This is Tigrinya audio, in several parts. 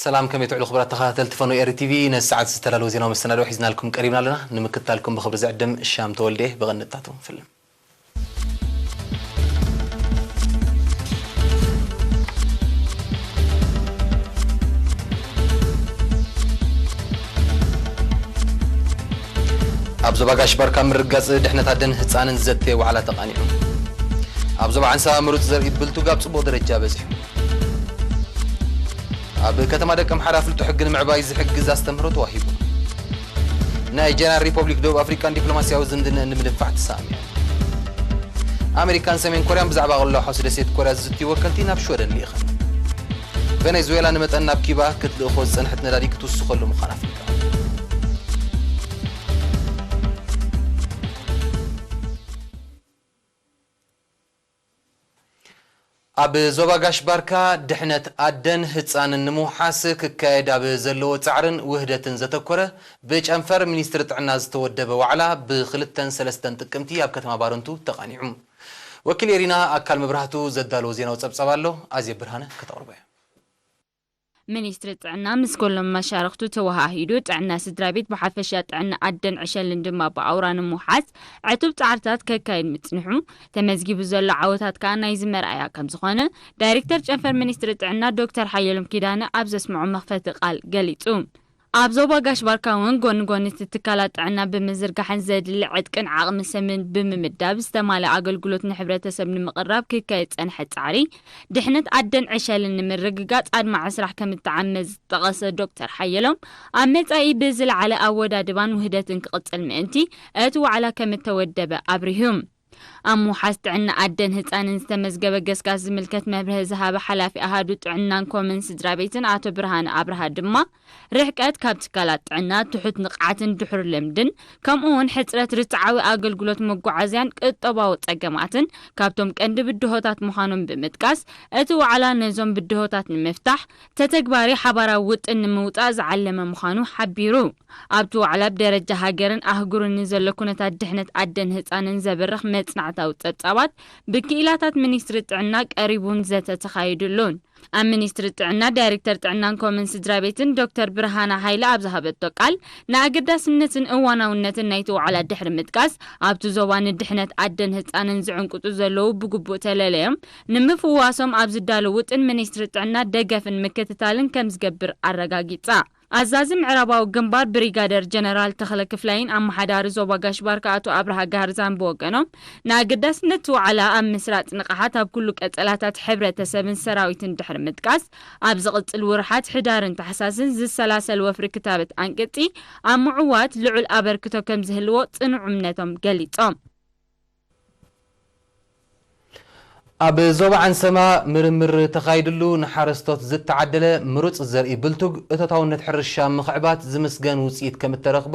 ሰላም፣ ከመይ ትውዕሉ ክቡራት ተኸታተልቲ ፈኖ ኤሪ ቲቪ? ነዚ ሰዓት ዝተዳለወ ዜናዊ መሰናድኦ ሒዝናልኩም ቀሪብና ኣለና። ንምክትታልኩም ብኽብሪ ዝዕድም ሻም ተወልደ። ብቐንድታቱ ንፍልም። ኣብ ዞባ ጋሽ ባርካ ምርግጋጽ ድሕነት ኣደን ህጻንን ዘተ ዋዕላ ተቓኒዑ። ኣብ ዞባ ዓንሳ ምሩጽ ዘርኢ ብልቱግ ኣብ ጽቡቕ ደረጃ በጺሑ። ኣብ ከተማ ደቀምሓራ ፍልጦ ሕጊ ንምዕባይ ዝሕግዝ ኣስተምህሮ ተዋሂቡ። ናይ ጀነራል ሪፐብሊክ ደቡብ ኣፍሪቃን ዲፕሎማስያዊ ዝምድንአን ንምድንፋዕ ተሰማሚዐን። ኣሜሪካን ሰሜን ኮርያን ብዛዕባ ቅልውላው ሓውሲ ደሴት ኮርያ ዝዝትዩ ወከልቲ ናብ ሽወደን ልኢኸን። ቬኔዙዌላ ንመጠን ናብ ኪባ ክትልእኾ ዝጸንሐት ነዳዲ ክትውስኸሉ ምዃና ኣፍሊጣ። ኣብ ዞባ ጋሽ ባርካ ድሕነት ኣደን ህጻንን ንምውሓስ ክካየድ ኣብ ዘለዎ ጻዕርን ውህደትን ዘተኮረ ብጨንፈር ሚኒስትሪ ጥዕና ዝተወደበ ዋዕላ ብክልተን ሰለስተን ጥቅምቲ ኣብ ከተማ ባረንቱ ተቓኒዑ። ወኪል ኤሪና ኣካል መብራህቱ ዘዳለዎ ዜናዊ ጸብጻብ ኣሎ፣ ኣዜ ብርሃነ ከተቕርቦ እያ። ሚኒስትሪ ጥዕና ምስ ኩሎም መሻርኽቱ ተወሃሂዱ ጥዕና ስድራ ቤት ብሓፈሻ ጥዕና ኣደን ዕሸልን ድማ ብኣውራ ንምውሓስ ዕቱብ ጻዕርታት ከካይድ ምጽንሑ ተመዝጊቡ ዘሎ ዓወታት ከኣ ናይዚ መርኣያ ከም ዝኾነ ዳይሬክተር ጨንፈር ሚኒስትሪ ጥዕና ዶክተር ሓየሎም ኪዳነ ኣብ ዘስምዖ መኽፈቲ ቃል ገሊጹ። ኣብ ዞባ ጋሽ ባርካ እውን ጎኒ ጎኒ እቲ ትካላት ጥዕና ብምዝርጋሕን ዘድሊ ዕጥቅን ዓቕሚ ሰብን ብምምዳብ ዝተማልአ ኣገልግሎት ንሕብረተሰብ ንምቕራብ ክካየድ ዝጸንሐ ጻዕሪ ድሕነት ኣደን ዕሸልን ንምርግጋጽ ኣድማዒ ስራሕ ከም እተዓመ ዝጠቐሰ ዶክተር ሓየሎም፣ ኣብ መጻኢ ብዝለዓለ ኣወዳድባን ውህደትን ክቕጽል ምእንቲ እቲ ዋዕላ ከም እተወደበ ኣብሪሁ። ኣብ ምውሓስ ጥዕና ኣደን ህጻንን ዝተመዝገበ ገስጋስ ዝምልከት መብርሂ ዝሃበ ሓላፊ ኣሃዱ ጥዕናን ኮምን ስድራ ቤትን ኣቶ ብርሃነ ኣብርሃ ድማ፣ ርሕቀት ካብ ትካላት ጥዕና፣ ትሑት ንቕዓትን ድሑር ልምድን፣ ከምኡ እውን ሕጽረት ርትዓዊ ኣገልግሎት መጓዓዝያን ቁጠባዊ ጸገማትን ካብቶም ቀንዲ ብድሆታት ምዃኖም ብምጥቃስ፣ እቲ ዋዕላ ነዞም ብድሆታት ንምፍታሕ ተተግባሪ ሓባራዊ ውጥን ንምውጻእ ዝዓለመ ምዃኑ ሓቢሩ። ኣብቲ ዋዕላ ብደረጃ ሃገርን ኣህጉርን ንዘሎ ኩነታት ድሕነት ኣደን ህጻንን ዘብርኽ መጽናዕታዊ ጸብጻባት ብክኢላታት ሚኒስትሪ ጥዕና ቀሪቡን ዘተ ተኻይዱሉን። ኣብ ሚኒስትሪ ጥዕና ዳይሬክተር ጥዕናን ኮምን ስድራ ቤትን ዶክተር ብርሃና ሃይለ ኣብ ዝሃበቶ ቃል፣ ንኣገዳስነትን እዋናውነትን ናይቲ ዋዕላ ድሕሪ ምጥቃስ፣ ኣብቲ ዞባ ንድሕነት ኣደን ህጻንን ዝዕንቅጡ ዘለዉ ብግቡእ ተለለዮም ንምፍዋሶም ኣብ ዝዳሎ ውጥን ሚኒስትሪ ጥዕና ደገፍን ምክትታልን ከም ዝገብር ኣረጋጊጻ። ኣዛዚ ምዕራባዊ ግንባር ብሪጋደር ጀነራል ተኽለ ክፍላይን ኣመሓዳሪ ዞባ ጋሽ ባርካ ኣቶ ኣብርሃ ጋርዛን ብወገኖም፣ ንኣገዳስነት እቲ ዋዕላ ኣብ ምስራጽ ንቕሓት ኣብ ኩሉ ቀጸላታት ሕብረተሰብን ሰራዊትን ድሕሪ ምጥቃስ፣ ኣብ ዝቕጽል ወርሓት ሕዳርን ታሕሳስን ዝሰላሰል ወፍሪ ክታበት ኣንቅጺ ኣብ ምዕዋት ልዑል ኣበርክቶ ከም ዝህልዎ ጽኑዕ እምነቶም ገሊጾም። ኣብ ዞባ ዓንሰማ ምርምር ተኻይድሉ ንሓረስቶት ዝተዓደለ ምሩጽ ዘርኢ ብልቱግ እቶታውነት ሕርሻ ምኽዕባት ዝምስገን ውጽኢት ከም እተረኽቦ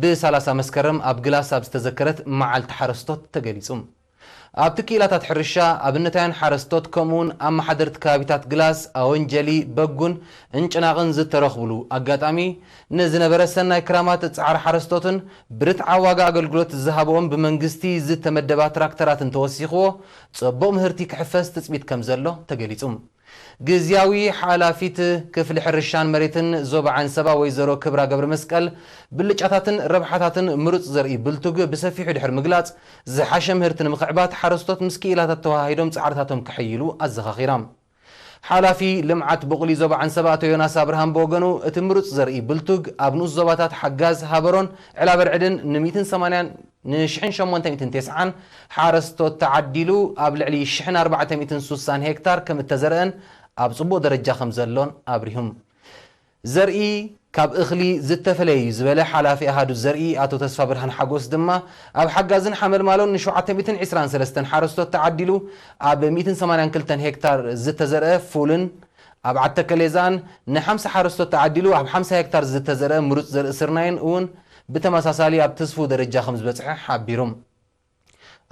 ብ30 መስከረም ኣብ ግላስ ኣብ ዝተዘከረት መዓልቲ ሓረስቶት ተገሊጹ። ኣብቲ ክኢላታት ሕርሻ ኣብነታውያን ሓረስቶት ከምኡውን ኣመሓደርቲ ከባቢታት ግላስ፣ ኣወንጀሊ፣ በጉን እንጭናቕን ዝተረኽብሉ ኣጋጣሚ ንዝነበረ ሰናይ ክራማት ጻዕሪ ሓረስቶትን ብርትዓ ዋጋ ኣገልግሎት ዝሃብኦም ብመንግስቲ ዝተመደባ ትራክተራትን ተወሲኽዎ ጽቡቕ ምህርቲ ክሕፈስ ትጽቢት ከም ዘሎ ተገሊጹ። ግዝያዊ ሓላፊት ክፍሊ ሕርሻን መሬትን ዞባ ዓንሰባ ወይዘሮ ክብራ ገብረ መስቀል ብልጫታትን ረብሓታትን ምሩጽ ዘርኢ ብልቱግ ብሰፊሑ ድሕሪ ምግላጽ ዝሓሸ ምህርቲ ንምኽዕባት ሓረስቶት ምስ ክኢላታት ተወሃሂዶም ጻዕርታቶም ከሐይሉ ኣዘኻኺራ። ሓላፊ ልምዓት ብቑሊ ዞባ ዓንሰባ ኣቶ ዮናስ ኣብርሃም ብወገኑ፣ እቲ ምሩጽ ዘርኢ ብልቱግ ኣብ ንኡስ ዞባታት ሓጋዝ ሃበሮን ዕላበርዕድን ን180 ን1890 ሓረስቶት ተዓዲሉ ኣብ ልዕሊ ሽሕን ኣርባዕተ ሚእትን ሱሳን ሄክታር ከም እተዘርአን ኣብ ጽቡቕ ደረጃ ከም ዘሎን ኣብሪሁም። ዘርኢ ካብ እኽሊ ዝተፈለየ እዩ ዝበለ ሓላፊ ኣሃዱ ዘርኢ ኣቶ ተስፋ ብርሃን ሓጎስ ድማ፣ ኣብ ሓጋዝን ሓመልማሎን ን723 ሓረስቶት ተዓዲሉ ኣብ ሚእትን ሰማንያን ክልተን ሄክታር ዝተዘርአ ፉልን ኣብ ዓተከሌዛን ን50 ሓረስቶት ተዓዲሉ ኣብ ሓምሳ ሄክታር ዝተዘርአ ምሩጽ ዘርኢ ስርናይን እውን ብተመሳሳሊ ኣብ ትስፉው ደረጃ ከም ዝበጽሐ ሓቢሩ።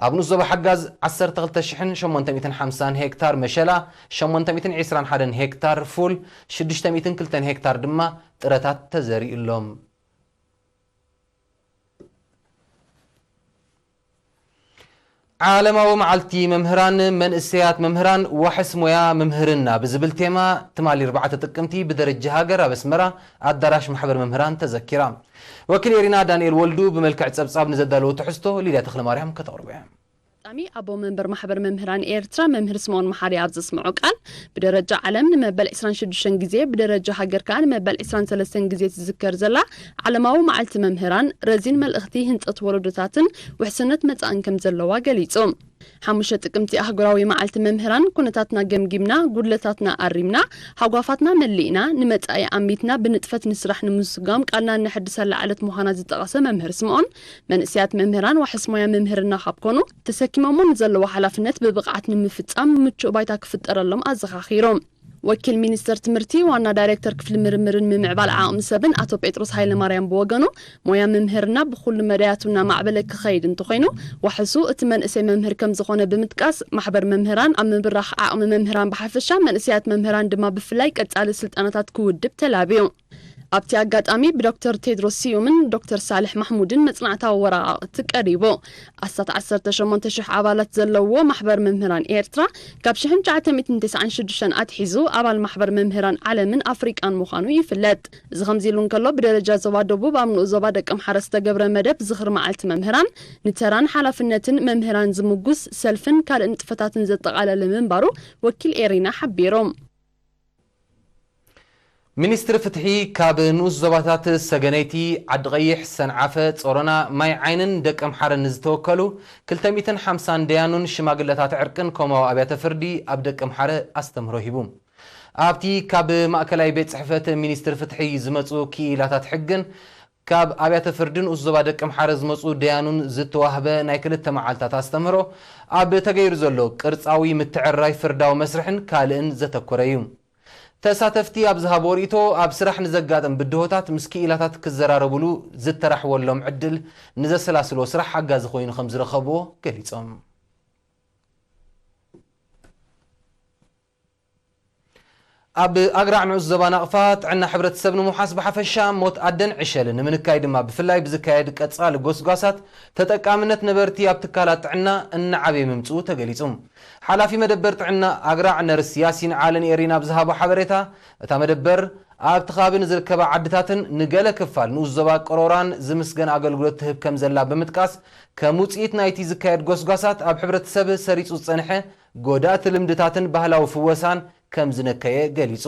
ኣብ ንኡስ ዞባ ሓጋዝ ዓሰርተ ክልተ ሽሕን ሸሞንተ ሚእትን ሓምሳን ሄክታር መሸላ፣ ሸሞንተ ሚእትን ዕስራን ሓደን ሄክታር ፉል፣ ሽዱሽተ ሚእትን ክልተን ሄክታር ድማ ጥረታት ተዘሪኡ ኣሎ። ዓለማዊ መዓልቲ መምህራን፣ መንእሰያት መምህራን፣ ዋሕስ ሞያ ምምህርና ብዝብል ቴማ ትማሊ ኣርባዕተ ጥቅምቲ ብደረጃ ሃገር ኣብ ኣስመራ ኣዳራሽ ማሕበር መምህራን ተዘኪራ። ወኪል ኤሪና ዳንኤል ወልዱ ብመልክዕ ጸብጻብ ንዘዳለዎ ትሕዝቶ ሊድያ ተኽለማርያም ከተቕርቦ እያ። ቀዳሚ ኣቦ መንበር ማሕበር መምህራን ኤርትራ መምህር ስምኦን መሓሪ ኣብ ዘስምዖ ቃል፣ ብደረጃ ዓለም ንመበል ዕስራን ሽዱሽተን ግዜ፣ ብደረጃ ሃገር ከኣ ንመበል ዕስራን ሰለስተን ግዜ ትዝከር ዘላ ዓለማዊ መዓልቲ መምህራን፣ ረዚን መልእኽቲ ህንጸት ወለዶታትን ውሕስነት መጻእን ከም ዘለዋ ገሊጹ። ሓሙሽተ ጥቅምቲ ኣህጉራዊ መዓልቲ መምህራን፣ ኩነታትና ገምጊምና፣ ጉድለታትና ኣሪምና፣ ሃጓፋትና መሊእና፣ ንመጻኢ ኣሚትና ብንጥፈት ንስራሕ ንምስጓም ቃልና እነሐድሰላ ዕለት ምዃና ዝጠቐሰ መምህር ስምኦን፣ መንእሰያት መምህራን ዋሕስ ሞያ ምምህርና ካብ ኮኑ፣ ተሰኪሞሞ ንዘለዎ ሓላፍነት ብብቕዓት ንምፍጻም ምቹእ ባይታ ክፍጠረሎም ኣዘኻኺሩ። ወኪል ሚኒስተር ትምህርቲ ዋና ዳይሬክተር ክፍሊ ምርምርን ምምዕባል ዓቕሚ ሰብን ኣቶ ጴጥሮስ ሃይለማርያም ብወገኑ፣ ሞያ ምምህርና ብኹሉ መዳያቱ እናማዕበለ ክኸይድ እንተኾይኑ፣ ዋሕሱ እቲ መንእሰይ መምህር ከም ዝኾነ ብምጥቃስ፣ ማሕበር መምህራን ኣብ ምብራኽ ዓቕሚ መምህራን ብሓፈሻ፣ መንእሰያት መምህራን ድማ ብፍላይ ቀጻሊ ስልጠናታት ክውድብ ተላብዩ። ኣብቲ ኣጋጣሚ ብዶክተር ቴድሮስ ስዩምን ዶክተር ሳልሕ ማሕሙድን መጽናዕታዊ ወረቓቕቲ ቀሪቡ። ኣስታት ዓሰርተ ሸሞንተ ሽሕ ኣባላት ዘለዎ ማሕበር መምህራን ኤርትራ፣ ካብ ሽሕን ትሽዓተ ሚእትን ተስዓን ሽዱሽተን ኣትሒዙ ኣባል ማሕበር መምህራን ዓለምን ኣፍሪቃን ምዃኑ ይፍለጥ። እዚ ከምዚ ኢሉ እንከሎ፣ ብደረጃ ዞባ ደቡብ ኣብ ንኡስ ዞባ ደቀምሓረ ዝተገብረ መደብ ዝኽሪ መዓልቲ መምህራን፣ ንተራን ሓላፍነትን መምህራን ዝምጉስ ሰልፍን ካልእ ንጥፈታትን ዘጠቓለለ ምንባሩ ወኪል ኤሪና ሓቢሩ። ሚኒስትሪ ፍትሒ ካብ ንኡስ ዞባታት ሰገነይቲ፣ ዓዲ ቀይሕ፣ ሰንዓፈ፣ ጾሮና፣ ማይ ዓይንን ደቀምሓረን ንዝተወከሉ ክልተ ሚእትን ሓምሳን ደያኑን ሽማግለታት ዕርቅን ኮማዊ ኣብያተ ፍርዲ ኣብ ደቀምሓረ ኣስተምህሮ ሂቡ። ኣብቲ ካብ ማእከላይ ቤት ጽሕፈት ሚኒስትሪ ፍትሒ ዝመጹ ክኢላታት ሕግን ካብ ኣብያተ ፍርዲ ንኡስ ዞባ ደቀምሓረ ዝመጹ ደያኑን ዝተዋህበ ናይ ክልተ መዓልታት ኣስተምህሮ፣ ኣብ ተገይሩ ዘሎ ቅርጻዊ ምትዕርራይ ፍርዳዊ መስርሕን ካልእን ዘተኮረ እዩ። ተሳተፍቲ ኣብ ዝሃብዎ ርእይቶ፣ ኣብ ስራሕ ንዘጋጥም ብድሆታት ምስ ክኢላታት ክዘራረቡሉ ዝተራሕወሎም ዕድል ንዘሰላስልዎ ስራሕ ሓጋዚ ኮይኑ ከም ዝረኸብዎ ገሊጾም። ኣብ ኣግራዕ ንኡስ ዞባ ናቕፋ ጥዕና ሕብረተሰብ ንምውሓስ ብሓፈሻ፣ ሞት ኣደን ዕሸልን ንምንካይ ድማ ብፍላይ ብዝካየድ ቀጻሊ ጎስጓሳት ተጠቃምነት ነበርቲ ኣብ ትካላት ጥዕና እናዓበየ ምምጽኡ ተገሊጹ። ሓላፊ መደበር ጥዕና ኣግራዕ ነርስ ያሲን ዓለን ኤሪና ኣብ ዝሃቦ ሓበሬታ፣ እታ መደበር ኣብቲ ከባቢ ንዝርከባ ዓድታትን ንገለ ክፋል ንኡስ ዞባ ቅሮራን ዝምስገን ኣገልግሎት ትህብ ከም ዘላ ብምጥቃስ፣ ከም ውጽኢት ናይቲ ዝካየድ ጎስጓሳት ኣብ ሕብረተሰብ ሰሪጹ ዝጸንሐ ጎዳእቲ ልምድታትን ባህላዊ ፍወሳን ከም ዝነከየ ገሊጹ።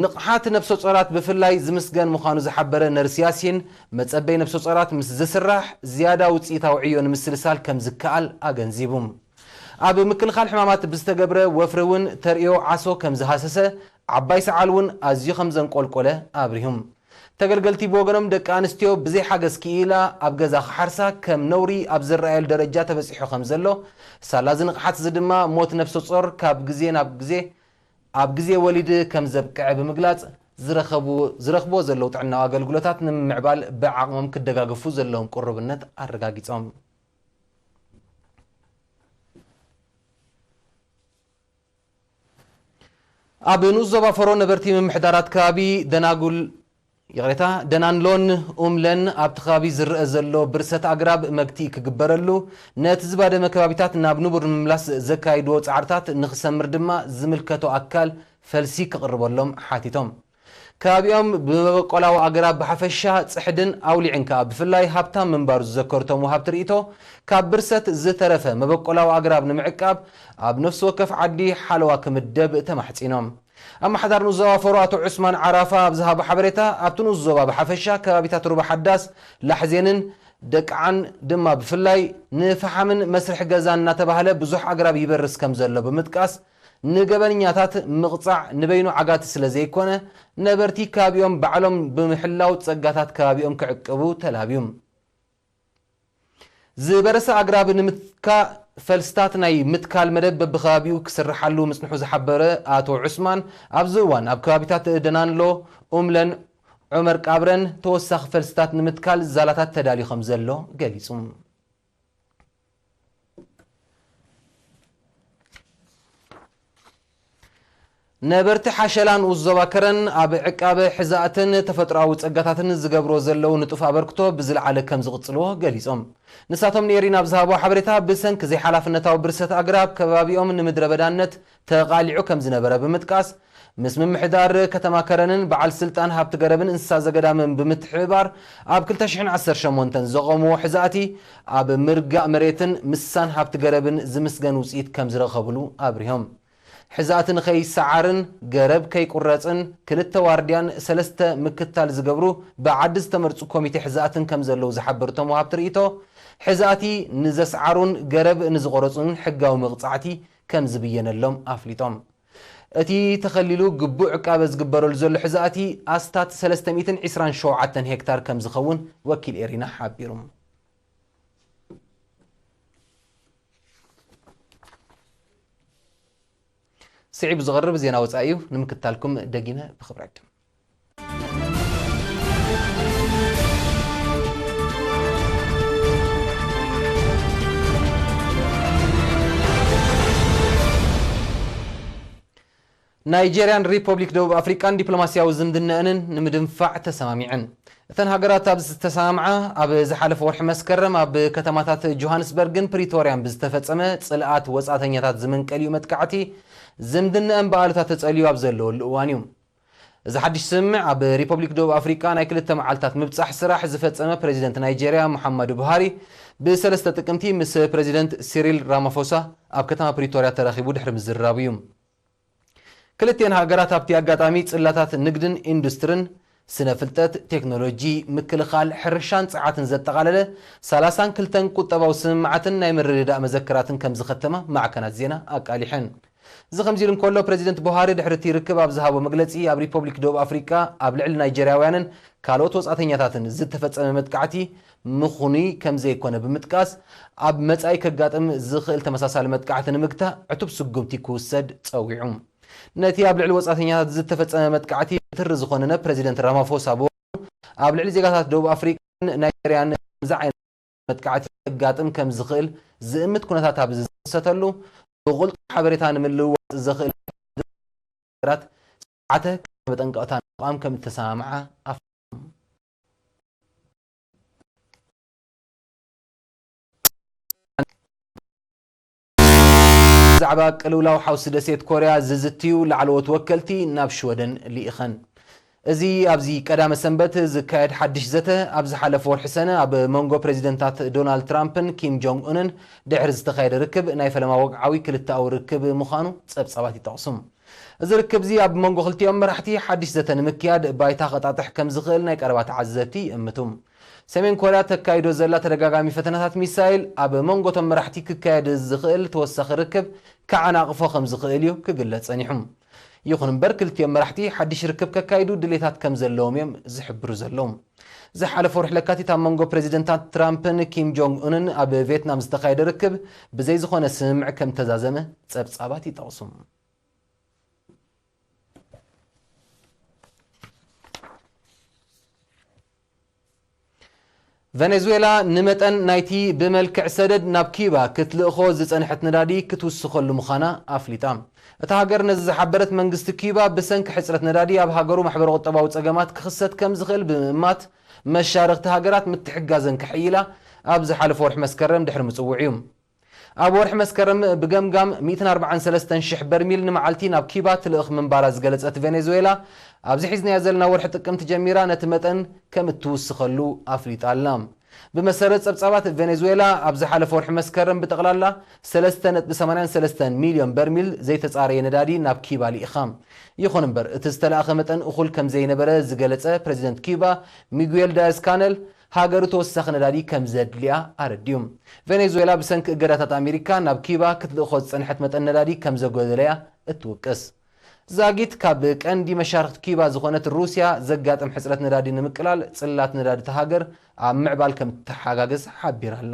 ንቕሓት ነብሰ ጾራት ብፍላይ ዝምስገን ምዃኑ ዝሓበረ ነርስ ያሲን፣ መጸበይ ነብሰ ጾራት ምስ ዝስራሕ ዝያዳ ውጽኢታዊ ዕዮ ንምስልሳል ከም ዝከኣል ኣገንዚቡ። ኣብ ምክልኻል ሕማማት ብዝተገብረ ወፍሪ እውን ተርእዮ ዓሶ ከም ዝሃሰሰ፣ ዓባይ ሰዓል እውን ኣዝዩ ከም ዘንቆልቆለ ኣብሪሁ። ተገልገልቲ ብወገኖም፣ ደቂ ኣንስትዮ ብዘይ ሓገዝ ክኢላ ኣብ ገዛ ክሓርሳ ከም ነውሪ ኣብ ዝረኣየሉ ደረጃ ተበጺሑ ከም ዘሎ፣ ሳላ እዚ ንቕሓት እዚ ድማ ሞት ነፍሰ ጾር ካብ ግዜ ናብ ግዜ፣ ኣብ ግዜ ወሊድ ከም ዘብቅዐ ብምግላጽ፣ ዝረኸቡ-፣ ዝረኽብዎ ዘለዉ ጥዕናዊ ኣገልግሎታት ንምምዕባል ብዓቕሞም ክደጋገፉ ዘለዎም ቅሩብነት ኣረጋጊጾም። ኣብ ንኡስ ዞባ ፈሮ ነበርቲ ምምሕዳራት ከባቢ ደናጉል፣ ይቕሬታ፣ ደናንሎን ኡምለን ኣብቲ ከባቢ ዝረአ ዘሎ ብርሰት ኣግራብ መግትኢ ክግበረሉ፣ ነቲ ዝባደመ ከባቢታት ናብ ንቡር ንምምላስ ዘካይድዎ ጻዕርታት ንኽሰምር ድማ ዝምልከቶ ኣካል ፈልሲ ክቕርበሎም ሓቲቶም። ከባቢኦም ብመበቆላዊ ኣግራብ ብሓፈሻ ጽሕድን ኣውሊዕን ከኣ ብፍላይ ሃብታም ምንባሩ ዝዘከሩ እቶም ወሃብቲ ርእይቶ፣ ካብ ብርሰት ዝተረፈ መበቆላዊ ኣግራብ ንምዕቃብ ኣብ ነፍሲ ወከፍ ዓዲ ሓለዋ ክምደብ ተማሕጺኖም። ኣመሓዳሪ ንኡስ ዞባ ፈሮ ኣቶ ዑስማን ዓራፋ ኣብ ዝሃቦ ሓበሬታ፣ ኣብቲ ንኡስ ዞባ ብሓፈሻ ከባቢታት ሩባ ሓዳስ፣ ላሕዜንን ደቅዓን ድማ ብፍላይ ንፈሓምን መስርሒ ገዛን እናተባህለ ብዙሕ ኣግራብ ይበርስ ከም ዘሎ ብምጥቃስ፣ ንገበነኛታት ምቕጻዕ ንበይኑ ዓጋቲ ስለ ዘይኮነ፣ ነበርቲ ከባቢኦም ባዕሎም ብምሕላው ጸጋታት ከባቢኦም ክዕቅቡ ተላብዩ። ዝበረሰ ኣግራብ ንምትካእ ፈልስታት ናይ ምትካል መደብ በብከባቢኡ ክስርሓሉ ምጽንሑ ዝሓበረ ኣቶ ዑስማን፣ ኣብዚ እዋን ኣብ ከባቢታት ደናንሎ፣ ኡምለን፣ ዑመር ቃብረን ተወሳኺ ፈልስታት ንምትካል ዛላታት ተዳልዩ ከም ዘሎ ገሊጹ። ነበርቲ ሓሸላ ንኡስ ዞባ ከረን ኣብ ዕቃበ ሕዛእትን ተፈጥሮኣዊ ጸጋታትን ዝገብሮ ዘለዉ ንጡፍ ኣበርክቶ ብዝለዓለ ከም ዝቕጽልዎ ገሊጾም። ንሳቶም ንኤሪና ኣብ ዝሃብዎ ሓበሬታ፣ ብሰንኪ ዘይሓላፍነታዊ ብርሰት ኣግራብ ከባቢኦም ንምድረ በዳነት ተቓሊዑ ከም ዝነበረ ብምጥቃስ፣ ምስ ምምሕዳር ከተማ ከረንን በዓል ስልጣን ሃብቲ ገረብን እንስሳ ዘገዳምን ብምትሕብባር ኣብ ክልተ ሽሕን ዓሰርተ ሸሞንተን ዘቖምዎ ሕዛእቲ ኣብ ምርጋእ መሬትን ምስሳን ሃብቲ ገረብን ዝምስገን ውጽኢት ከም ዝረኸብሉ ኣብሪሆም። ሕዛእቲ ንኸይሰዓርን ገረብ ከይቁረጽን ክልተ ዋርድያን ሰለስተ ምክትታል ዝገብሩ ብዓዲ ዝተመርጹ ኮሚቴ ሕዛእትን ከም ዘለዉ ዝሓበሩ እቶም ወሃብቲ ርእይቶ፣ ሕዛእቲ ንዘስዓሩን ገረብ ንዝቆረጹን ሕጋዊ መቕጻዕቲ ከም ዝብየነሎም ኣፍሊጦም። እቲ ተኸሊሉ ግቡእ ዕቃበ ዝግበረሉ ዘሎ ሕዛእቲ ኣስታት ሰለስተ ሚእትን ዕስራን ሸውዓተን ሄክታር ከም ዝኸውን ወኪል ኤሪና ሓቢሩ። ስዒቡ ዝቐርብ ዜና ወጻኢ እዩ። ንምክትታልኩም ደጊመ ብኽብሪ ዕድም። ናይጄርያን ሪፐብሊክ ደቡብ ኣፍሪቃን ዲፕሎማስያዊ ዝምድነአንን ንምድንፋዕ ተሰማሚዐን። እተን ሃገራት ኣብ ዝተሰማምዓ፣ ኣብ ዝሓለፈ ወርሒ መስከረም ኣብ ከተማታት ጆሃንስበርግን ፕሪቶርያን ብዝተፈጸመ ጽልኣት ወጻእተኛታት ዝምንቀል እዩ መጥቃዕቲ፣ ዝምድነአን ብኣሉታ ተጸልዩ ኣብ ዘለወሉ እዋን እዩ። እዚ ሓድሽ ስምምዕ ኣብ ሪፐብሊክ ደቡብ ኣፍሪቃ ናይ ክልተ መዓልታት ምብጻሕ ስራሕ ዝፈጸመ ፕሬዚደንት ናይጄርያ ሙሓመዱ ቡሃሪ ብሰለስተ ጥቅምቲ ምስ ፕሬዚደንት ሲሪል ራማፎሳ ኣብ ከተማ ፕሪቶርያ ተራኺቡ ድሕሪ ምዝርራቡ እዩ። ክልቲኤን ሃገራት ኣብቲ ኣጋጣሚ ጽላታት ንግድን ኢንዱስትርን፣ ስነ ፍልጠት፣ ቴክኖሎጂ፣ ምክልኻል፣ ሕርሻን ጸዓትን ዘጠቓለለ ሰላሳን ክልተን ቁጠባዊ ስምምዓትን ናይ ምርድዳእ መዘክራትን ከም ዝኸተማ ማዕከናት ዜና ኣቃሊሐን። እዚ ከምዚ ኢሉ እንከሎ፣ ፕሬዚደንት ቡሃሪ ድሕሪ እቲ ርክብ ኣብ ዝሃቦ መግለጺ፣ ኣብ ሪፐብሊክ ደቡብ ኣፍሪቃ ኣብ ልዕሊ ናይጀርያውያንን ካልኦት ወጻእተኛታትን ዝተፈጸመ መጥቃዕቲ ምኽኑይ ከም ዘይኮነ ብምጥቃስ፣ ኣብ መጻኢ ከጋጥም ዝኽእል ተመሳሳሊ መጥቃዕቲ ንምግታእ ዕቱብ ስጉምቲ ክውሰድ ጸዊዑ። ነቲ ኣብ ልዕሊ ወጻእተኛታት ዝተፈጸመ መጥቃዕቲ ብትሪ ዝኾነነ ፕሬዚደንት ራማፎሳ ብወገኑ፣ ኣብ ልዕሊ ዜጋታት ደቡብ ኣፍሪቃን ናይጀርያን ከምዚ ዓይነት መጥቃዕቲ ከጋጥም ከም ዝኽእል ዝእምት ኩነታት ኣብ ዝተኸሰተሉ፣ ብቕልጡፍ ሓበሬታ ንምልውዋጥ ዘኽእል ነገራት ስርዓተ መጠንቀቕታ ንምቋም ከም እተሰማምዓ ኣፍሊጡ። ብዛዕባ ቅልውላው ሓውሲ ደሴት ኮርያ ዝዝትዩ ላዕለዎት ወከልቲ ናብ ሽወደን ልኢኸን። እዚ ኣብዚ ቀዳመ ሰንበት ዝካየድ ሓድሽ ዘተ፣ ኣብ ዝሓለፈ ወርሒ ሰነ ኣብ መንጎ ፕሬዚደንታት ዶናልድ ትራምፕን ኪም ጆንግ ኡንን ድሕሪ ዝተኻየደ ርክብ፣ ናይ ፈለማ ወግዓዊ ክልተኣዊ ርክብ ምዃኑ ጸብጻባት ይጠቕሱ። እዚ ርክብ እዚ ኣብ መንጎ ክልቲኦም መራሕቲ ሓድሽ ዘተ ንምክያድ ባይታ ከጣጥሕ ከም ዝኽእል ናይ ቀረባ ተዓዘብቲ ይእምቱ። ሰሜን ኮርያ ተካይዶ ዘላ ተደጋጋሚ ፈተነታት ሚሳይል ኣብ መንጎ እቶም መራሕቲ ክካየድ ዝኽእል ተወሳኺ ርክብ ከዓናቕፎ ከም ዝኽእል እዩ ክግለጽ ጸኒሑ። ይኹን እምበር፣ ክልቲኦም መራሕቲ ሓድሽ ርክብ ከካይዱ ድሌታት ከም ዘለዎም እዮም ዝሕብሩ ዘለዉ። ዝሓለፈ ወርሒ ለካቲት ኣብ መንጎ ፕሬዚደንታት ትራምፕን ኪም ጆንግ ኡንን ኣብ ቪየትናም ዝተኻየደ ርክብ ብዘይ ዝኾነ ስምምዕ ከም ተዛዘመ ጸብጻባት ይጠቕሱ። ቨኔዙዌላ ንመጠን ናይቲ ብመልክዕ ሰደድ ናብ ኪባ ክትልእኾ ዝጸንሐት ነዳዲ ክትውስኸሉ ምዃና ኣፍሊጣ። እታ ሃገር ነዚ ዝሓበረት፣ መንግስቲ ኪባ ብሰንኪ ሕጽረት ነዳዲ ኣብ ሃገሩ ማሕበረ ቁጠባዊ ጸገማት ክኽሰት ከም ዝኽእል ብምእማት፣ መሻርኽቲ ሃገራት ምትሕጋዘን ከሕይላ ኣብ ዝሓለፈ ወርሒ መስከረም ድሕሪ ምጽውዕ እዩ። ኣብ ወርሒ መስከረም ብገምጋም ሚእትን ኣርባዓን ሰለስተን ሽሕ በርሚል ንመዓልቲ ናብ ኪባ ትልእኽ ምንባራ ዝገለጸት ቬኔዙዌላ፣ ኣብዚ ሒዝናዮ ዘለና ወርሒ ጥቅምቲ ጀሚራ ነቲ መጠን ከም እትውስኸሉ ኣፍሊጣ ኣላ። ብመሰረት ጸብጻባት፣ ቬኔዙዌላ ኣብ ዝሓለፈ ወርሒ መስከረም ብጠቕላላ ሰለስተ ነጥቢ ሰማንያን ሰለስተን ሚልዮን በርሚል ዘይተጻረየ ነዳዲ ናብ ኪባ ልኢኻ። ይኹን እምበር፣ እቲ ዝተላእኸ መጠን እኹል ከም ዘይነበረ ዝገለጸ ፕሬዚደንት ኪባ ሚጉኤል ዳያዝ ካነል፣ ሃገሩ ተወሳኺ ነዳዲ ከም ዘድልያ ኣረዲኡ። ቬኔዙዌላ ብሰንኪ እገዳታት ኣሜሪካ ናብ ኪባ ክትልእኾ ዝጸንሐት መጠን ነዳዲ ከም ዘጎደለያ እትውቅስ። ዛጊት ካብ ቀንዲ መሻርኽቲ ኪባ ዝኾነት ሩስያ ዘጋጥም ሕጽረት ነዳዲ ንምቅላል፣ ጽላት ነዳዲ እታ ሃገር ኣብ ምዕባል ከም እትተሓጋገዝ ሓቢራ ኣላ።